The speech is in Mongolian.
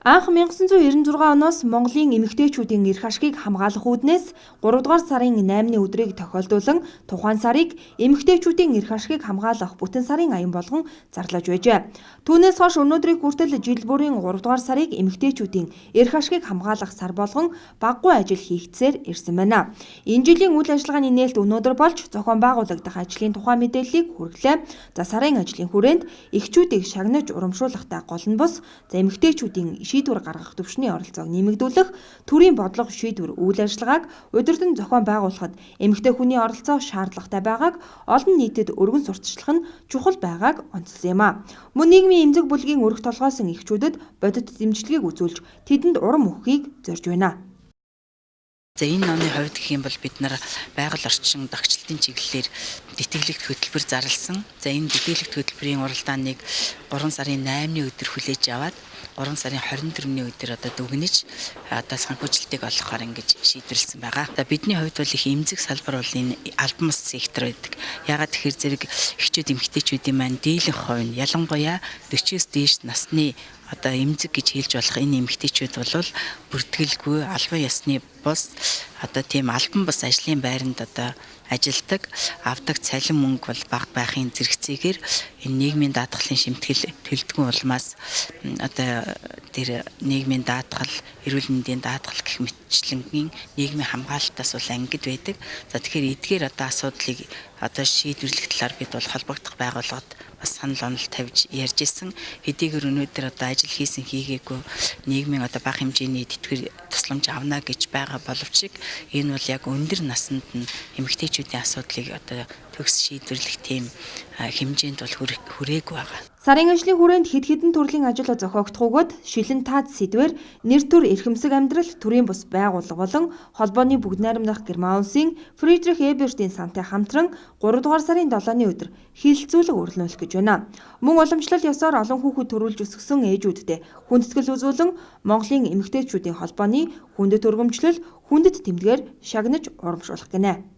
Анх 1996 оноос Монголын эмэгтэйчүүдийн эрх ашгийг хамгаалах үүднээс 3 дугаар сарын 8-ны өдрийг тохиолдуулан тухайн сарыг эмэгтэйчүүдийн эрх ашгийг хамгаалах бүтэн сарын аян болгон зарлаж байжээ. Түүнээс хойш өнөөдрийг хүртэл жил бүрийн 3 дугаар сарыг эмэгтэйчүүдийн эрх ашгийг хамгаалах сар болгон багагүй ажил хийгдсээр ирсэн байна. Энэ жилийн үйл ажиллагааны нээлт өнөөдөр болж зохион байгуулагдах ажлын тухай мэдээллийг хүргэлээ. За сарын ажлын хүрээнд эхчүүдийг шагнаж урамшуулгатай гол нь бус за эмэгтэйчүүдийн шийдвэр гаргах түвшний оролцоог нэмэгдүүлэх, төрийн бодлого шийдвэр үйл ажиллагааг удирдан зохион байгуулахад эмэгтэй хүний оролцоо шаардлагатай байгааг олон нийтэд өргөн сурталчлах нь чухал байгааг онцлсон юм а. Мөн нийгмийн эмзэг бүлгийн өрх толгойсон эхчүүдэд бодит дэмжлэгийг үзүүлж тэдэнд урам өгөхийг зорж байна. За энэ оны хувьд гэх юм бол бид нар байгаль орчин дагчлалтын чиглэлээр тэтгэлэгт хөтөлбөр зарласан. За энэ тэтгэлэгт хөтөлбөрийн уралдааныг 3 сарын 8-ны өдөр хүлээж аваад 3 сарын 24-ний өдөр одоо дүгнэж одоо санхүүжилтийг олгохоор ингэж шийдвэрлсэн байгаа. За бидний хувьд бол их эмзэг салбар бол энэ албан бус сектор байдаг. Яагаад тэгэхээр зэрэг эхчүүд эмэгтэйчүүдийн маань дийлэнх хувь нь ялангуяа 40-с дээш насны одоо эмзэг гэж хэлж болох энэ эмэгтэйчүүд бол бүртгэлгүй албан ёсны бус одоо тийм албан бус ажлын байранд одоо ажилдаг, авдаг цалин мөнгө бол бага байхын зэрэгцээгээр энэ нийгмийн даатгалын шимтгэл төлдгөн улмаас одоо тэр нийгмийн даатгал, эрүүл мэндийн даатгал гэх мэтчлэнгийн нийгмийн хамгаалалтаас бол ангид байдаг. За тэгэхээр эдгээр одоо асуудлыг одоо шийдвэрлэх талаар бид бол холбогдох байгууллагад бас санал онол тавьж ярьж исэн. Хэдийгээр өнөөдөр одоо ажил хийсэн хийгээгүй нийгмийн одоо бага хэмжээний тэтгэр тусламж авна гэж байгаа боловч энэ бол яг өндөр насанд нь эмэгтэйчүүдийн асуудлыг одоо төгс шийдвэрлэх тийм хэмжээнд бол хүрээгүй байгаа. Сарын ажлын хүрээнд хэд хэдэн төрлийн ажил зохиогдох бөгөөд шилэн таад сэдвээр нэр төр эрхэмсэг амьдрал төрийн бус байгууллага болон холбооны бүгд найрамдах Герман улсын Фридрих Эбертийн сантай хамтран 3 дугаар сарын 7-ны өдөр хилэлцүүлэг үргэлжлүүлэх гэж байна. Мөн уламжлал ёсоор олон хүүхэд төрүүлж өсгөсөн ээжүүдтэй хүндэтгэл үзүүлэн Монголын эмэгтэйчүүдийн холбооны хүндэт өргөмжлөл хүндэт тэмдгээр шагнаж урамшуулах гинэ.